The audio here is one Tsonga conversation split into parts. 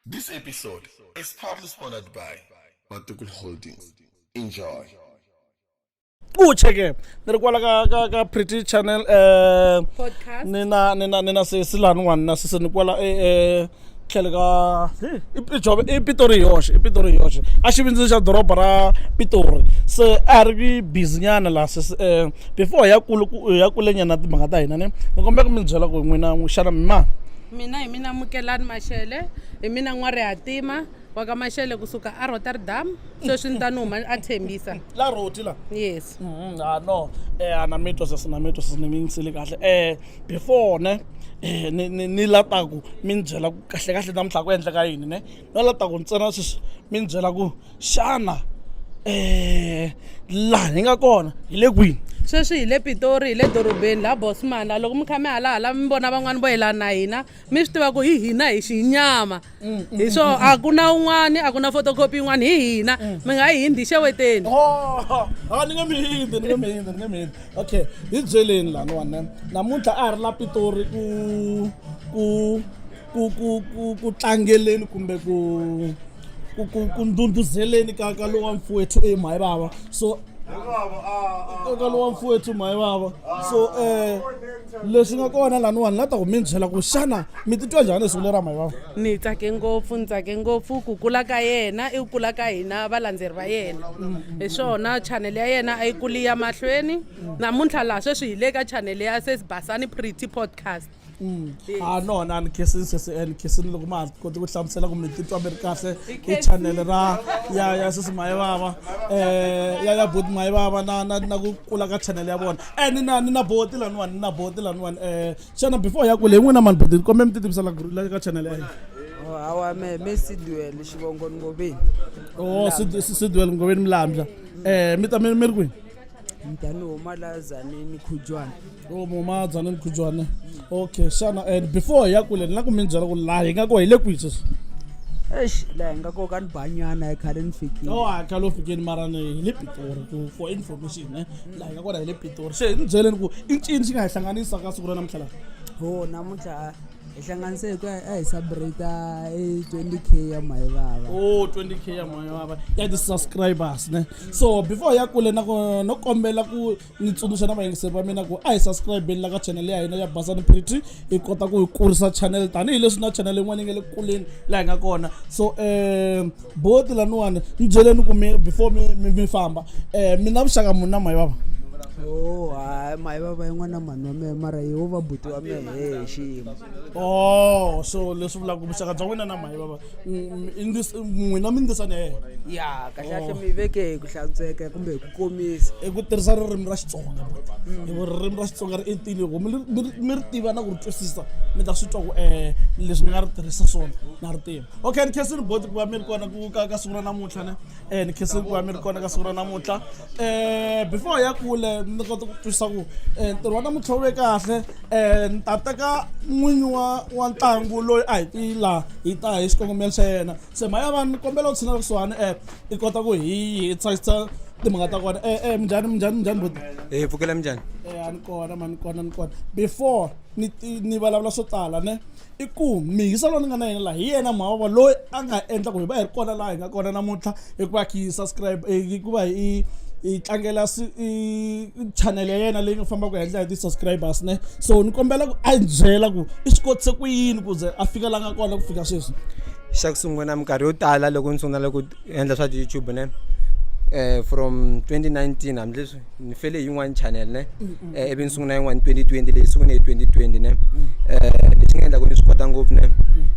This episode is proudly sponsored by Matukul Holdings. Enjoy. Ku cheke ni ri kwala ka Pretty Channel Podcast. Ni na sesi laniwani na sesi ni kwala tlhelo ka i Jobe, i Pitori hi yoxe, i Pitori hi yoxe, a xivindzini xa doroba ra Pitori. Se a ri busy nyana laha sesi. Before hi ya kule ku hi ya kule nyana timhaka ta hina, ni kombela ku mi byela ku n'wina xana mi mani? Mina hi mina Mukelani Mashele, hi mina N'warihatima wa ka Mashele kusuka a Rotterdam. Sweswi ni ta ni huma a Tembisa. La roti la? Yes. Ah no, a na mi twa sesi, na mi twa sesi, ni mi yingisele kahle. Before ne ni la ta ku mi ni byela ku kahle kahle namuntlha ku endleka yini, ne no la ta ku ntsena sweswi mi ni byela ku xana laha hi nga kona hi le kwini? Sweswi hi le Pitori, hi le dorobeni la Bosman. La loko mi kha mi hala mi vona van'wani vo yelana na hina, mi swi tiva ku hi hina, hi xinyama hi swo a ku na un'wani, a ku na photocopy yin'wani, hi hina. Mi nga yi hindi xeweteni. Oh, a ni nge mi hindzi, ni nge mi hindzi, ni nge mi hindzi. Okay, hi byeleni laniwani ne namuntlha a hi ri la Pitori ku tlangeleni kumbe ku ndhundhuzeleni ka lowa mfowethu eMhayivava, so ka lowa mfowethu Mhayivava. So leswi nga kona laniwani la ta ku mi ni byela ku xana mi titwa njhani hi siku leri ra Mhayivava? Ni tsake ngopfu, ni tsake ngopfu. Ku kula ka yena i ku kula ka hina valandzeri va yena. Hi swona, channel ya yena a yi kuli ya mahlweni. Namuntlha laha sweswi hi le ka channel ya Sesi Basani Pretty Podcast. Ah no, na ni khensini sesi, ni khensini loko ma ha koti ku hlamusela ku mi titwa mi ri kahle hi channel ra ya sesi Mhayivava, ya buti Mhayivava, na ku kula ka channel ya vona. Ni na boti laniwani, ni na boti laniwani. Xana before hi ya kule hi n'wina mani, boti, kombe mi ti tivisa la ka channel ya hina. Oh, hawa me Sidwele, xivongo Ngoveni. Oh, Sidwele Ngoveni Milambya. Mi ta mi ri kwini? Ni huma la Zaneni, Khujwana. O muma Dzaneni, Khujwana. Okay, xana and before hi ya kule ni la ku mi ni byela ku laha hi nga ko hi le kwihi sweswi? Eish, laha hi nga ko ka ni banyana, hi khale ni fikile. Oh, a khale u fikini, mara ni hi le Pitori, ku for information ne laha hi nga kona hi le Pitori. Se ni byeleni ku i ncini xi nga hi hlanganisa ka siku ra namuntlha laha? Ho, namuntlha hi hlanganise hi ku a hi celebrate i 20K ya Mhayivava. Oh, 20K ya Mhayivava ya ti-subscribers ne. So before hi ya kule na ku no kombela ku ni tsundzuxa na vayingiseri va mina ku a hi subscribeni la ka channel ya hina ya Basani Pretty, hi kota ku hi kurisa channel tanihileswi na channel yin'wana yi nga le ku kuleni laha hi nga kona. So boti laniwani, ni byeleni ku mi before mi famba, mi na vuxaka muni na Mhayivava? Oh, hayi, Mhayivava yin'wana mhani wa mehe, mara hi wo va buti wa mehe hi xiyimo. Oh, so leswi vulaka ku vuxaka bya n'wina na Mhayivava, n'wina mi ndisana ya yena? Ya, kahle kahle mi veke hi ku hlantsweka kumbe hi ku komisa. I ku tirhisa ririmi ra Xitsonga, buti. Hi ku ririmi ra Xitsonga ri entile, loko mi ri tiva na ku ri twisisa, mi ta swi twa ku leswi ni nga ri tirhisa swona na ri tiva. Okay, ni khensini boti ku va mi ri kona ku ka siku ra namuntlha ne. Ni khensini ku va mi ri kona ka siku ra namuntlha. Before hi ya kule ni kota ku twisisa ku ntirho wa namuntlha wu ve kahle. Ni ta teka n'winyi wa ntlangu loyi a hi ti laha hi ta hi xikongomelo xa yena. Se mhaya vanhu, ni kombela u tshinela kusuhani, i kota ku hi tsakisa timhaka ta kona. Minjhani, minjhani, minjhani buti? Hi pfukela, minjhani? A ni kona ma, ni kona, ni kona. Before ni vulavula swo tala ne, i ku mihisa loyi ni nga na yena laha hi yena Mhayivava loyi a nga endla ku hi va hi ri kona laha hi nga kona namuntlha, hikuva hi subscribe, hikuva hi tlangela channel ya yena leyi nga fambaka henhla hi ti-subscribers ne. So ni kombela ku a hi byela ku i swi kotise ku yini ku ze a fika la nga kona ku fika sweswi. Xa ku sungula, minkarhi yo tala loko ni sungula ku endla swa ti-YouTube ne, from 2019, hambileswi ni fele hi yin'wani channel ne, ivi ni sungula yin'wani 2020, leyi sungule hi 2020 ne. Lexi nga endla ku ni swi kota ngopfu ne,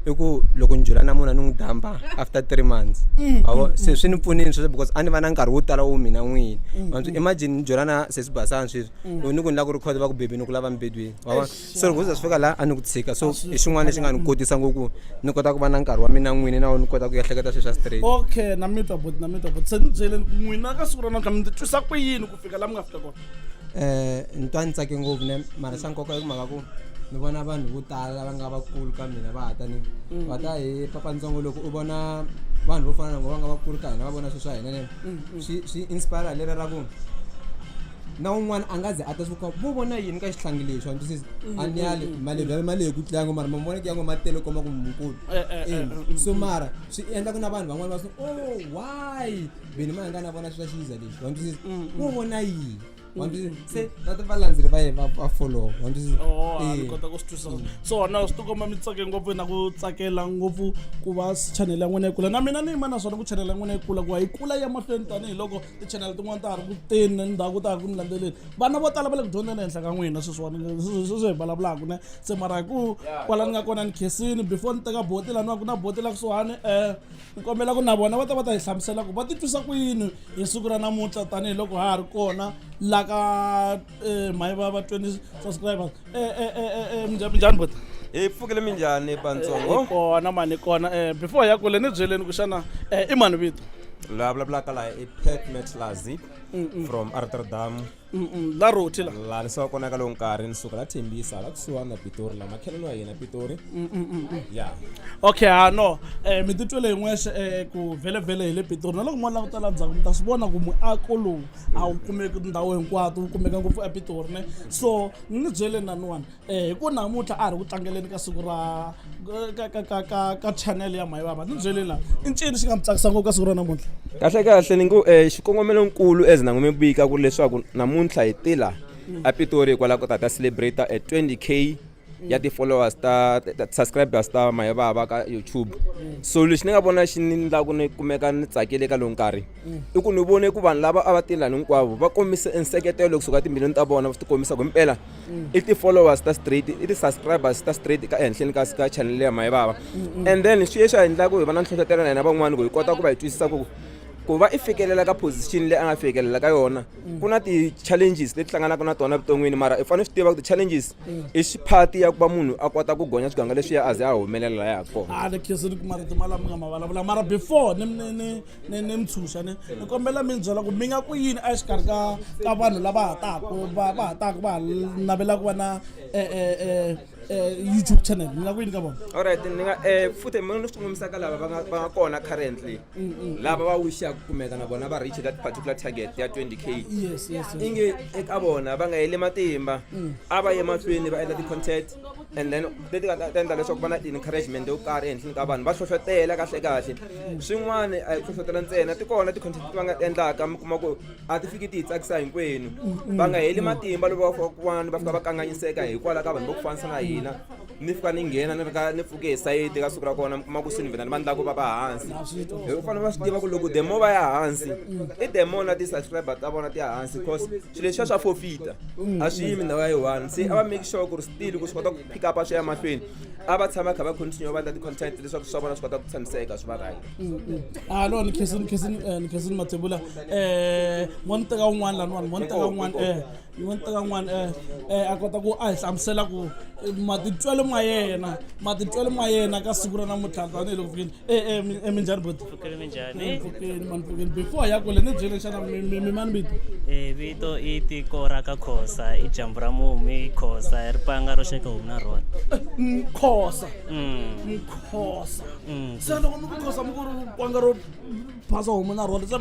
i ku loko ni jula na munhu a ni n'wi damba after 3 months avo. Se swi ni pfunile sweswo because a ni va na nkarhi wo tala wo mina n'wini. Imagine ni jola na sesi Basani sweswi, loko ni ku ni lava ku record, va ku, "Baby, ni ku lava mbedweni," wa vona. So loko ku za swi fika laha a ni ku tshika, so i xin'wana lexi nga ni kotisa ngopfu ni kota ku va na nkarhi wa mina n'wini na ni kota ku ehleketa swilo swa straight. Okay, na mi twa buti, na mi twa buti. Se ni byeleni ku n'wina ka siku ra namuntlha mi ti twisa ku yini ku fika laha mi nga fika kona? Ni twa ni tsake ngopfu ne, mara xa nkoka i ku mhaka ku ni vona vanhu vo tala lava nga vakulu ka mina va ta ni va ta hi papantsongo. Loko u vona vanhu vo fana na ngo va nga vakulu ka hina va vona swilo swa hina ne, swi inspire lera ra ku Na un'wana a nga ze a ta swi ku vo vona yini ka xihlangi lexi, wa twisisa? A ni yali malebvu ya mali hi ku tlanga, mara ma vona ku yango ma tele komba ku mukulu. Eh, So mara swi endla ku na vanhu van'wana va swi, oh, why beni ma nga na vona swi swa xiza lexi, wa twisisa? Vo vona yini, wa twisisa? Se na ti valandzeri va ye va follow, wa twisisa? Oh, a ni Eh. kota ku swi twisisa swona. Swi tikomba mi tsake ngopfu na ku tsakela ngopfu ku va channel ya n'wina yi kula. Na mina ni yima naswona ku channel ya n'wina yi kula, ku va yi kula ya mahlweni, tanihiloko ti-channel tin'wana ta ha ri ku teni na ndhaku ta ha ri ku ni landzeleni. Vana vo tala va le ku dyondzeni ehenhla ka n'wina sweswiwani, sweswi hi vulavulaka ne. Se mara hi ku kwala ni nga kona ni khensini, before ni teka boti laniwa, ku na boti la kusuhani, ni kombela ku na vona va ta va ta hi hlamusela ku va titwisa ku yini hi siku ra namuntlha, tanihiloko ha ha ri kona la ka Mhayivava 20 subscribers. Minjhani boti? Hi pfukile, minjhani pantsongo? Hi kona mani, hi kona. Before hi ya kule, ni byeleni ku xana i mani vito? Loyi a vulavulaka laha i Pat Matlazi from Rotterdam. La roti la. Laha ni suka kona ka lowu nkarhi ni suka la Tembisa, la kusuhani na Pitori, la makhelwani wa hina Pitori ya. Okay, ha no, mi titwele hi n'wexe ku vhele vhele hi le Pitori. Na loko mo languta la ndzhaku mi ta swi vona ku muako lowu a wu kumeki tindhawu hinkwato, wu kumeka ngopfu ePitori ne. So ni byeleni naniwani, hi ku namuntlha a hi ri ku tlangeleni ka siku ra ka channel ya Mhayivava, ni byeleni laha, i ncini xi nga mi tsakisa ngopfu ka siku ra namuntlha? Kahle kahle ni ngo xikongomelonkulu as na n'wi vika ku leswaku namuntlha hi tila a Pitori hikwalaho ko ta ta celebrate a 20K ya ti-followers ta subscribers ta Mhayivava ka YouTube. So lexi ni nga vona xi ni endlaku ni kumeka ni tsakile ka lowu nkarhi i ku ni vone ku vanhu lava a va tilani hinkwavo va kombise nseketelo kusuka timbilwini ta vona, va swi tikombisa ku himpela i ti-followers ta straight, i ti-subscribers ta straight ka ehenhleni ka channel ya Mhayivava. And then swi ye swa endla ku hi va na nhlohlotelo na hina van'wani ku hi kota ku va hi twisisa ku va i fikelela ka position leyi a nga fikelela ka yona, ku na ti-challenges leti hlanganaka na tona evuton'wini, mara i fanele swi tiva ku ti-challenges i xiphati ya ku va munhu a kota ku gonya swiganga leswiya a ze a humelela laha ya kona. A ni khensini ku marito malama mi nga ma vulavula, mara before ni mi tshunxa, ni kombela mi ni byela ku mi nga ku yini exikarhi ka vanhu lava ha taku va ha taku va ha navelaka ku va na YouTube channel, mi nga ku yini ka vona? Alright, ni nga futhi mina ni swi kongomisaka lava va nga kona currently, lava va wishaka ku kumeka na vona va reach that particular target ya 20K, Yes. inge eka vona va nga heli matimba, a va ye mahlweni va endla ti-content and then leti nga ta endla leswaku va na encouragement yo karhi ehenhleni ka vanhu, va hlohlotela. Kahle kahle swin'wana a hi ku hlohlotela ntsena, ti kona ti-content leti va nga endlaka mi kuma ku a ti fiki ti hi tsakisa hinkwenu. Va nga heli matimba loko va fika kun'wana va fika va kanganyiseka hikwalaho ka vanhu vo ku fanisa na hina, ni fika ni nghena ni ri ka ni pfuke hi sayiti ka siku ra kona, mi kuma ku swi ni vhela ni va ndlaku va va hansi. Hi ku fanele va swi tiva ku loko the more va ya hansi i the more na ti-subscriber ta vona ti ya hansi, cause swilo leswiya swa forfeita, a swi yimi ndhawu ya yi one. Se a va make sure ku ri still ku swi kota ku pick up swi ya mahlweni, a va tshama kha va continue va endla ti-content leswaku swa vona swi kota ku tshamiseka swi va right. Ah no, ni khensini Mathebula. Mo ni teka un'wana laniwani, mo ni teka un'wana, mo ni teka un'wana, a kota ku a hi hlamusela ku matitwelo ma yena ka siku ra namuntlha tanihiloko fikini. Minjhani boti? Pfukile, minjhani? Pfukeni mani, pfukeni. Before ya kule, ni byele xana mi mani vito? Vito i tiko ra ka Khosa, i dyambu ra mumi Khosa, ripanga ro xeka homu na rona. Khosa? Khosa. Se loko mi ku Khosa, mi ku ri panga ro phasa homu na rona, se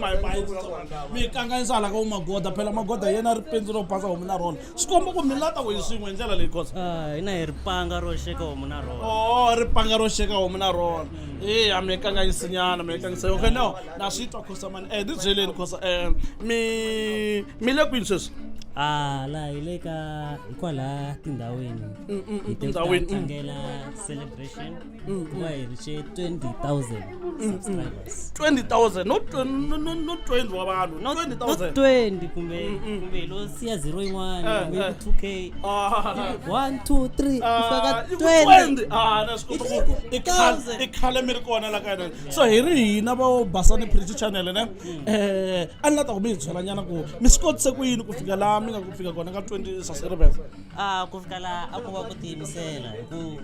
mi kanganyisa hala ka magoda. Phela magoda yena ri pendzu ro phasa homu na rona, swi komba ku mi lata ku hi swin'we hi ndlela leyi, Khosa. Ah, hina hi ripanga ro xeka homu na rona. Oh, ripanga ro xeka homu na rona. Eya, mi kanganyisinyana, mi kanganyisa. Okay, no, na swi twa Khosa mani. Ni byeleni Khosa, mi le kwini sweswi? Ah, laha hi le ka hikwalaha tindhawini. Hi te ku ta Tindhawini. tlangela celebration ku va hi reache 20,000 subscribers. 20,000, not no, no, not 20 wa vanhu, Not 20,000. 20, kumbe hi lo siya zero yin'wana, kumbe ku 2K. Ah. 1 2 3 Ah, faka i ku 20. 20. Ah, na swi kota ku i khale mi ri kona la ka hina. So hi ri hina vo Basani Preach Channel ne, a ni la ta ku mi hi byela nyana ku mi swi kotise ku yini ku fika laha mi nga ku fika kona ka 20 subscribers. A ku fika laha a ku va ku tiyimisela, hi ku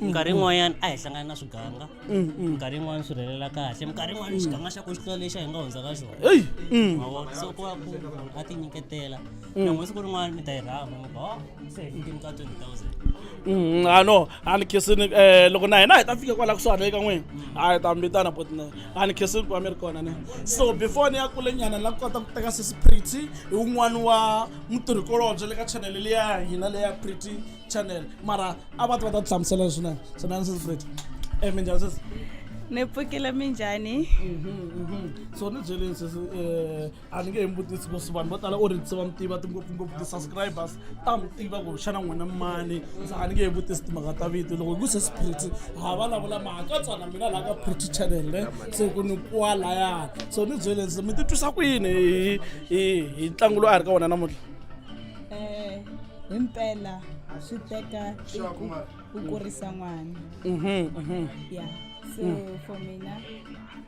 minkarhi yin'wanyana a hi hlangana na swiganga, minkarhi yin'wana swi rhelela kahle, minkarhi yin'wana xiganga xa ku xi tlula lexi a hi nga hundza ka xona. Eyi. Ma vona? So ku va ku munhu a tinyiketela na siku rin'wana mi ta yi rhamba mi ku, "Oh, se hi fikini ka 20,000." Ah no, a ni khensini. Loko na hina hi ta fika kwala kusuhani eka n'wina, a hi ta mi vitana botine. A ni khensini ku va mi ri kona ne. So before ni ya kule nyana, ni la ku kota ku teka sesi Pretty, hi wun'wani wa mutirhikolobye le ka channel leya hina leya Pretty Channel, mara a va ti va ta ti hlamusela swinene. Sanani sesi Pretty. Minjhani sesi? Ni pfukile, minjhani? So ni byeleni sesi, a ni nge he mi vutisi because vanhu vo tala already se va mi tiva, tingopfungopfu ti-subscribers ta mi tiva ku xana n'wina mani. Se a ni nge he vutisi timhaka ta vito. Loko hi ku sesi Pretty, ha vulavula mahakatsana na mina laha ka Pretty Channel ne, se ku ni kwalayani. So ni byeleni se mi titwisa ku yini hi ntlangu lowu a hi ri ka wona namuntlha? Himpela swi teka tiko ku kurisa n'wana. Ya, so for mina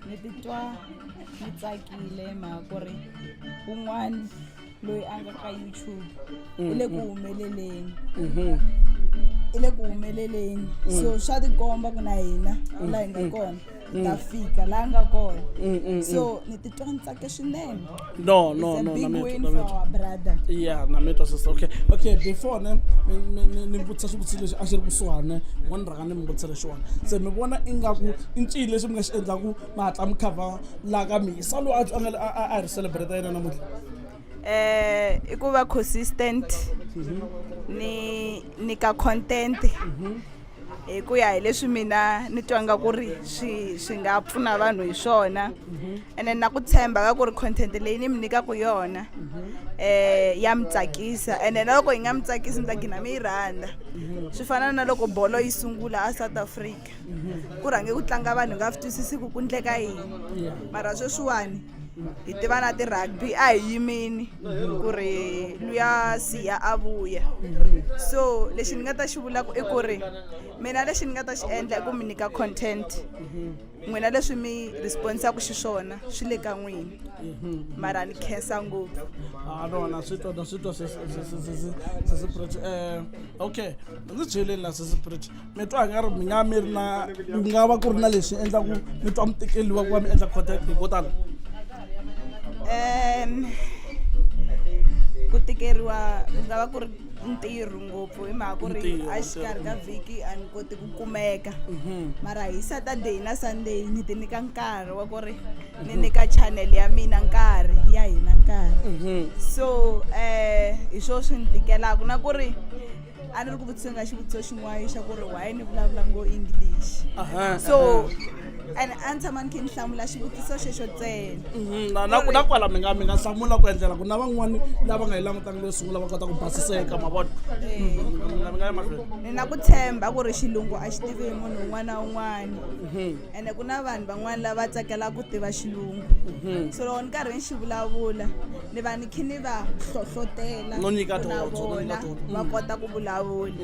ni titwa ni tsakile hi mhaka ku ri un'wana loyi a nga ka YouTube i le ku humeleleni, i le ku humeleleni. So swa tikomba ku na hina laha hi nga kona hi ta fika laha nga kona. So ni titwa ni tsake swinene. No, no. It's a No, big na mi win twa, na mi for twa. our brother. Ya, na mi twa sesi. Okay, before ne ni vutisa xivutiso lexi a xi ri kusuhani, ngo ni rhanga ni mi vutisa lexiwani. Se mi vona ingaku i ncini lexi mi nga xi endlaku mi hatla mi cover laha ka mihisa lowu a nga a hi ri celebrate yena namuntlha? I ku va consistent ni nyika content hi ku ya hi leswi mina ni twa nga ku ri swi nga pfuna vanhu hi swona, ene na ku tshemba ka ku ri content leyi ni mi nyikaku yona ya mi tsakisa, ene na loko yi nga mi tsakisi mi ta gina mi yi rhandza. Swi fana na loko bolo yi sungula a South Africa, ku rhange ku tlanga vanhu nga swi twisisi ku ku ndleka yini, mara sweswiwani hi tiva na ti-rugby, a hi yimini ku ri luya siya a vuya. So lexi ni nga ta xi vulaka i ku ri mina lexi ni nga ta xi endla i ku mi nyika content. N'wina leswi mi responsaku xiswona swi le ka n'wina, mara ni khensa ngopfu. Ah no, na swi twa, na swi twa sesi Pretty. Okay, ndzi byeleni la sesi Pretty, mi twa nga ri mi nga mi ri na ku nga va ku ri na leswi endlaku mi twa mi tikeliwa ku va mi endla content hi ko tala? Ku tikeriwa ku nga va ku ri ntirho ngopfu, hi mhaka ku ri Ntirho, a xikarhi ka vhiki a ni koti ku kumeka, mara hi Saturday na Sunday ni ti nyika nkarhi wa ku ri ni nyika channel ya mina nkarhi, ya hina nkarhi. So hi swo swi ni tikelaka, na ku ri a ni ri ku vutiseni ka xivutiso xin'wana xa ku ri why ni vulavula ngo English. So and a ni tshama ni khe ni hlamula xivutiso xexo ntsena. Na kwala mi nga hlamula ku endlela ku na van'wani lava nga yi langutanga leyo sungula va kota ku basiseka mavona. Mi nga ya mahlweni. Ni na ku tshemba ku ri xilungu a xi tivi hi munhu un'wana na un'wana, ene ku na vanhu van'wana lava tsakelaka ku tiva xilungu. So loko ni karhi ni xi vulavula ni va ni khe ni va hlohlotela No nyika ku na dyondzo, no nyika vona dyondzo. va kota ku vulavula.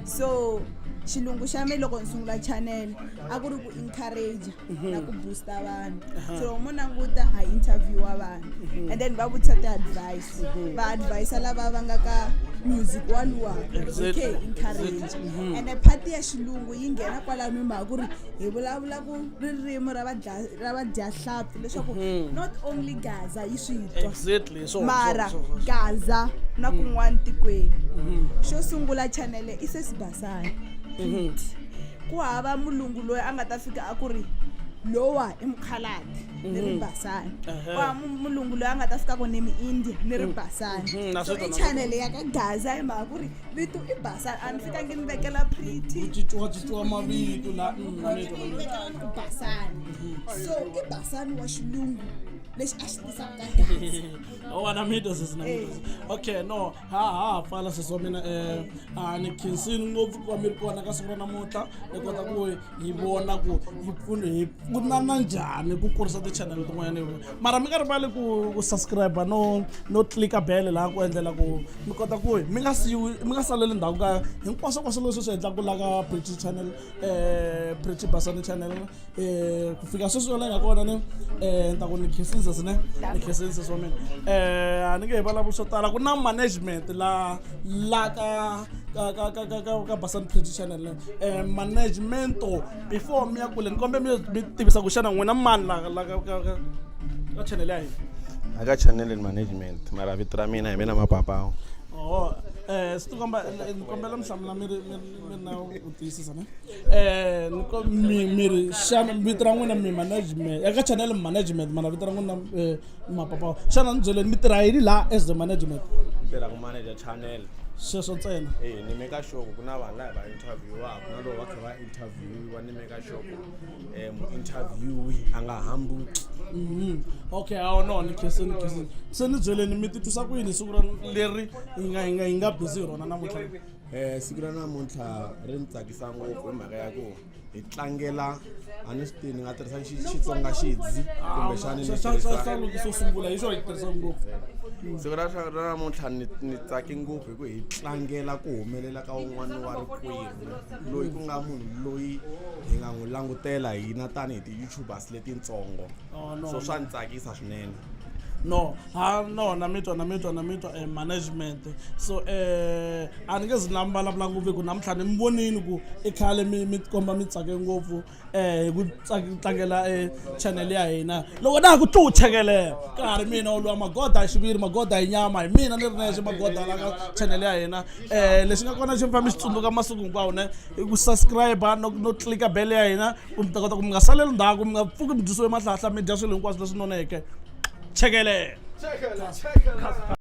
So xilungu xa me loko ni sungula channel a ku ri ku encourage na ku booster vanhu. So loko mo languta, ha interviewa vanhu and then va vutisa ti-advice, va advisa lava va nga ka music waluwa. Okay, encourage, and part ya xilungu yi nghena kwalano hi mhaka ku ri hi vulavula ku ririmi ra vadyahlampfi, leswaku not only Gaza yi swi twa, Exactly, so mara so. Gaza na kun'wana tikweni. Xo sungula channel i sesibasani, ku hava mulungu loyi a nga ta fika a ku ri lowa i mukhalabye ni ri basani, ku hava mulungu loyi a nga ta fika ku ni mi-India ni ri basani. Na So swi twa, i na swi channel ya ka Gaza hi mhaka ku ri vito i basani, a ni fikangi ni vekela Pretty. Ku cinciwa cinciwa mavito la, na mi twa, na mi twa. Vekela ni ku basani, so i basani wa xilungu lexi a xi tisaka ka Gaza. Awa, na mi twa sesi, na mi twa sesi. Okay, no, ha pfala sesi wa mina. A ni khensini ngopfu ku va mi ri kona ka siku ra namuntlha, ni kota ku hi vona ku hi pfuna hi pfunana njhani ku kurisa ti-channel tin'wanyana. Mara mi nga rivali ku subscribe no click bell laha ku endlela ku mi kota ku mi nga siyiwi, mi nga saleli ndzhaku ka hinkwaswo kwaswo leswi swi endlaka la ka Pretty Channel, Pretty Basani Channel. Ku fika sweswi la nga kona ni ni ta ku ni khensini sesi, ne ni khensini sesi wa mina. A ni nge hi vulavuli swo tala, ku na management la ka Basani Pretty Channel. Managemento, before mi ya kule, ni kombe mi tivisa ku xana n'wina mani la ka channel ya hina? Aka channel and management, mara vito ra mina hi mina Mapapawu. Oh, swi tikomba ni kombela mi hlamula mi ri na ku tiyisisa ne. Ni ko mi ri xana vito ra n'wina mi management eka channel management, mana vito ra n'wina Mapapawu, xana ni byeleni mi tirha yini laha as the management? Tirha ku manager channel. Sweswo ntsena. E ni make sure ku ku na vanhu lava va interview-aka na loko va kha va interviewiwa ni make sure ku um mu-interviewi a nga hambuki. Okay, awu no, ni khensini, khensini. Se ni byeleni, mi titwisa ku yini siku ra leri hi nga busy hi rona namuntlha? Siku ra namuntlha ri ni tsakisa ngopfu hi mhaka ya ku hi tlangela, a ni swi tivi ni nga tirhisa Xitsonga xidzi kumbexani ni Swa loko swo sungula hi xo hi tirhisa ngopfu. Siku ra namuntlha ni tsake ngopfu hi ku hi tlangela ku humelela ka wun'wana wa rikwerhu loyi ku nga munhu loyi hi nga n'wi langutela hina tanihi ti-youtubers letitsongo. Oh, no, So swa ni tsakisa swinene. No, ha no, na mi twa, na mi twa, na mi twa, management. So a ni nge zi na mi vulavula ngopfu hi ku namuntlha ni mi vonini ku i khale mi tikomba mi tsake ngopfu hi ku tlangela channel ya hina. Loko na ha ku tlu chekelela ka ha ri mina oluwa magoda hi xiviri, magoda hi nyama, hi mina ni ri nexe magoda la ka channel ya hina. Lexi nga kona xi mi famba mi xi tsundzuka masiku hinkwawo ne i ku subscribe no tlika bell ya hina ku mi ta kota ku mi nga saleli ndzhaku, mi nga pfuki mi dyisiwe mahlahla, mi dya swilo hinkwaswo leswi noneke. Chekelela.